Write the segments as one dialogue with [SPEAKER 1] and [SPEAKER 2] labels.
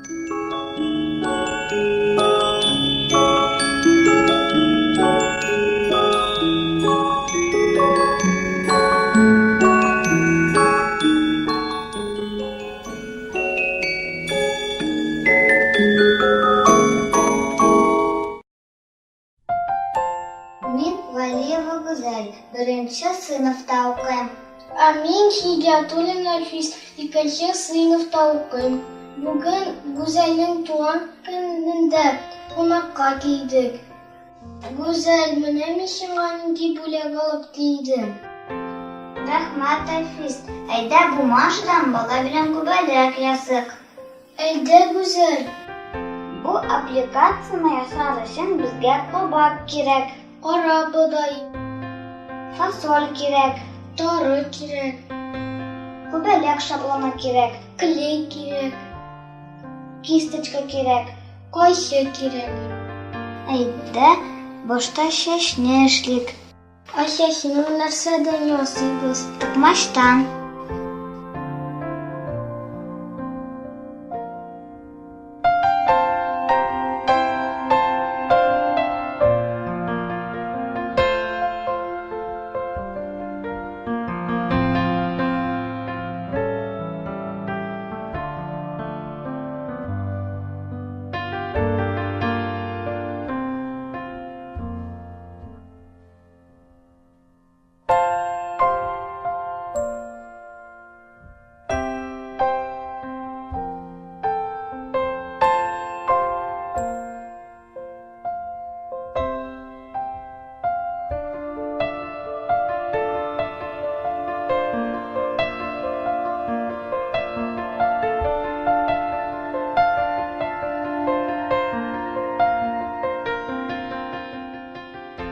[SPEAKER 1] Мин Валиева Гүзәл, беренче сыйныфта укыйм.
[SPEAKER 2] Ә мин Хидиятуллин Әлфис, икенче сыйныфта укыйм. Бүген Гүзәлнең туган көнендә кунакка килдек. Гүзәл, менә мин сиңа нинди бүләк алып килдем.
[SPEAKER 1] Рәхмәт, Әлфис. Әйдә бумаждан бала белән күбәләк ясыйк.
[SPEAKER 2] Әйдә, Гүзәл.
[SPEAKER 1] Бу аппликацияне ясар өчен безгә кабак кирәк.
[SPEAKER 2] Кара бодай.
[SPEAKER 1] Фасоль кирәк.
[SPEAKER 2] Тары кирәк.
[SPEAKER 1] Күбәләк шаблоны кирәк.
[SPEAKER 2] Клей кирәк.
[SPEAKER 1] Кисточка кирәк.
[SPEAKER 2] Кайчы кирәк.
[SPEAKER 1] Әйдә, башта чәчне эшлик.
[SPEAKER 2] Ә чәчне нәрсәдән ясыйбыз?
[SPEAKER 1] Токмачтан.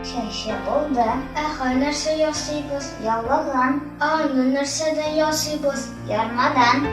[SPEAKER 1] Чәче булды.
[SPEAKER 2] Әхә, нәрсә ясыйбыз?
[SPEAKER 1] Яулыгын.
[SPEAKER 2] Аны нәрсәдән ясыйбыз?
[SPEAKER 1] Ярмадан.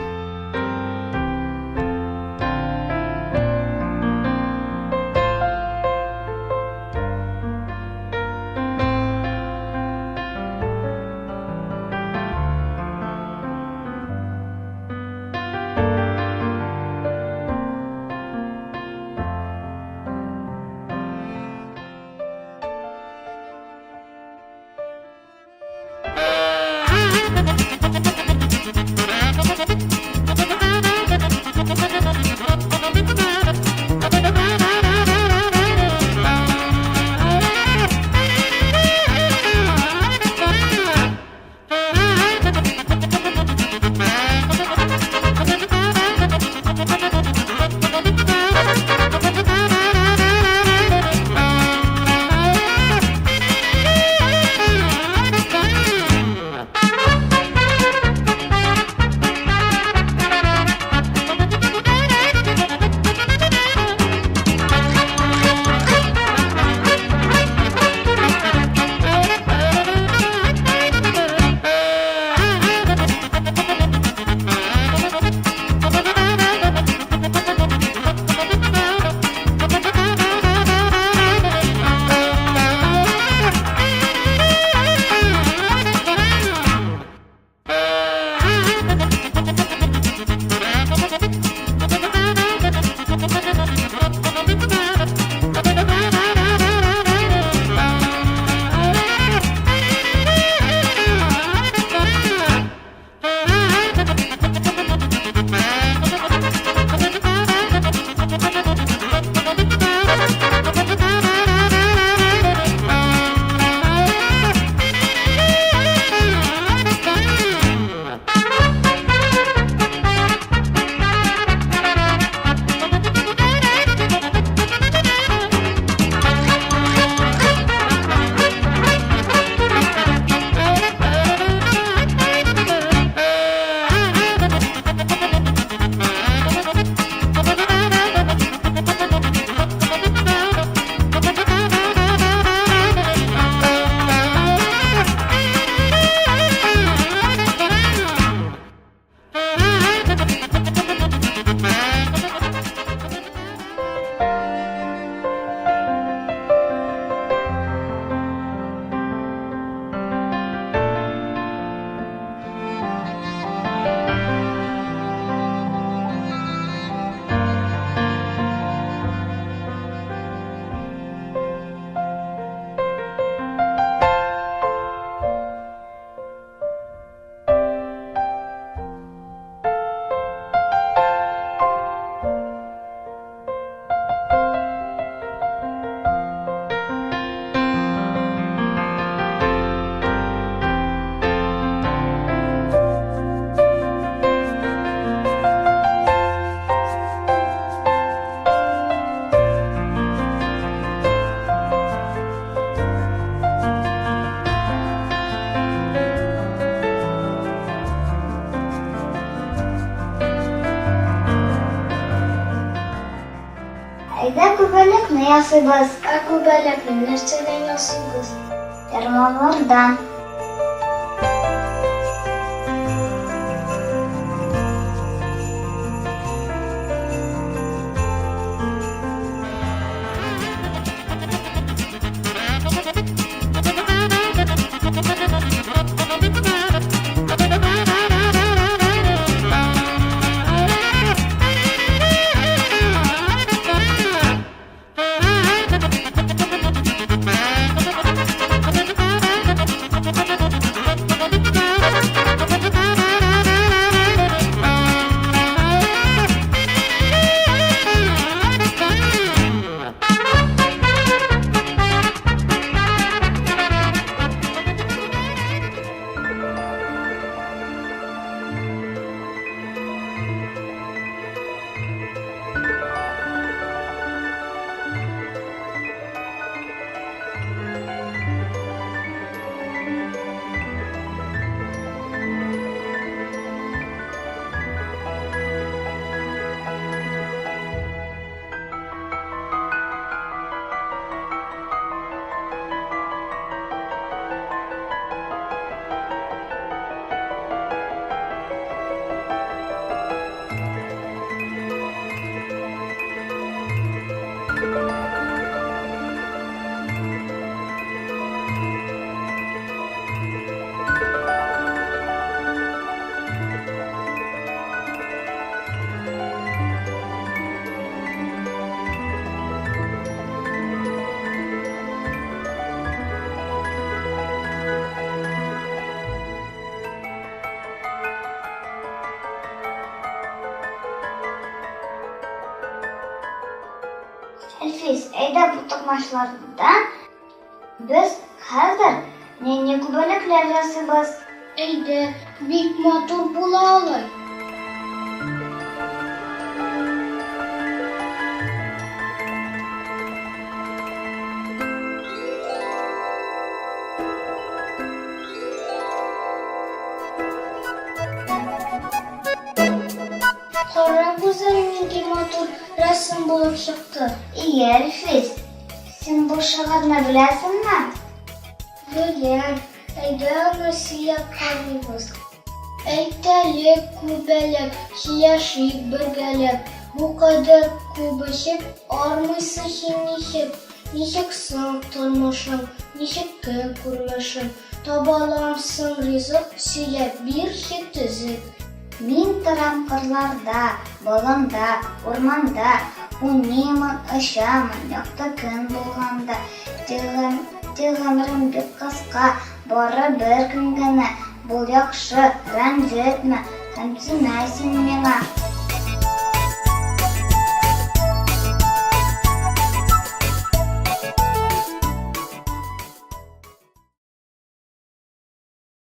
[SPEAKER 1] Әйдә күбәләкне ясыйбыз.
[SPEAKER 2] Ә күбәләкне нәрсәдән ясыйбыз?
[SPEAKER 1] Ярмалардан. Әлфис, әйдә бу токмачлардан без хәзер нәни күбәләкләр ясыйбыз.
[SPEAKER 2] Әйдә, бик матур була алай. Кара, Гүзәл, нинди матур рәсем булып чыкты.
[SPEAKER 1] Ие, Әлфис, син бу шигырьне беләсеңме?
[SPEAKER 2] Беләм. Әйдә аны сөйләп карыйбыз. Әйт әле, күбәләк, сөйләшик бергәләп. Бу кадәр күп эчеп, армыйсың син ничек? Ничек соң тормышың, ничек көн күрмешең? Табаламсың ризык, сөйләп бирче төзек.
[SPEAKER 1] Мин торам кырларда, болында, урманда, Уйныймын, очамын, якты көн булганда. Тик гомерем бик кыска, бары бер көн генә. Бул яхшы, рәнҗетмә һәм тимә син миңа.